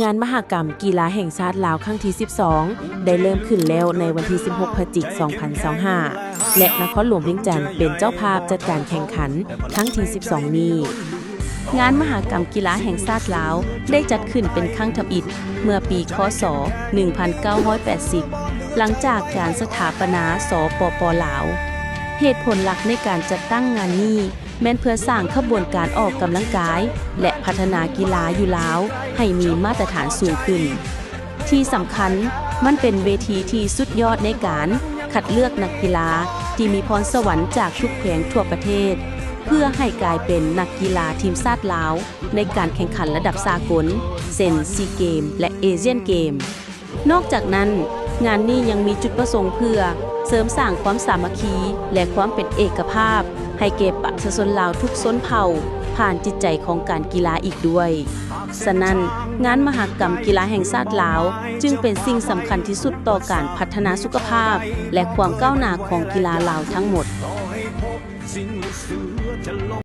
ງານມະຫະກຳກິລາແຫ່ງຊາດລາວຄັ້ງທີສິບສອງ ໄດ້ເລີ່ມຂຶ້ນແລ້ວໃນວັນທີສິບຫົກ ພະຈິກ ສອງພັນຊາວຫ້າ ແລະ ນະຄອນຫຼວງວຽງຈັນເປັນເຈົ້າພາບຈັດການແຂ່ງຂັນຄັ້ງທີສິບສອງນີ້. ງານມະຫະກຳກິລາແຫ່ງຊາດລາວໄດ້ຈັດຂຶ້ນເປັນຄັ້ງທຳອິດເມື່ອປີ ຄ.ສ. ໜຶ່ງພັນເກົ້າຮ້ອຍແປດສິບ ຫຼັງຈາກການສະຖາປະນາ ສປປ ລາວ. ເຫດຜົນຫຼັກໃນການຈັດຕັ້ງງານນີ້ ແມ່ນເພື່ອສ້າງຂະບວນການອອກກຳລັງກາຍ ແລະ ພັດທະນາກິລາຢູ່ລາວໃຫ້ມີມາດຕະຖານສູງຂຶ້ນ. ທີ່ສຳຄັນ, ມັນເປັນເວທີທີ່ສຸດຍອດໃນການຄັດເລືອກນັກກິລາທີ່ມີພອນສະຫວັນຈາກທຸກແຂວງທົ່ວປະເທດ ເພື່ອໃຫ້ກາຍເປັນນັກກິລາທີມຊາດລາວໃນການແຂ່ງຂັນລະດັບສາກົນ ເຊັ່ນ ຊີເກມ ແລະ ເອຊຽນເກມ. ນອກຈາກນັ້ນ, ງານນີ້ຍັງມີຈຸດປະສົງເພື່ອເສີມສ້າງຄວາມສາມັກຄີ ແລະ ຄວາມເປັນເອກະພາບໃຫ້ແກ່ປະຊາຊົນລາວທຸກຊົນເຜົ່າ ຜ່ານຈິດໃຈຂອງການກິລາອີກດ້ວຍ. ສະນັ້ນ, ງານມະຫະກຳກິລາແຫ່ງຊາດລາວຈຶ່ງເປັນສິ່ງສຳຄັນທີ່ສຸດຕໍ່ການພັດທະນາສຸຂະພາບ ແລະ ຄວາມກ້າວໜ້າຂອງກິລາລາວທັງໝົດ.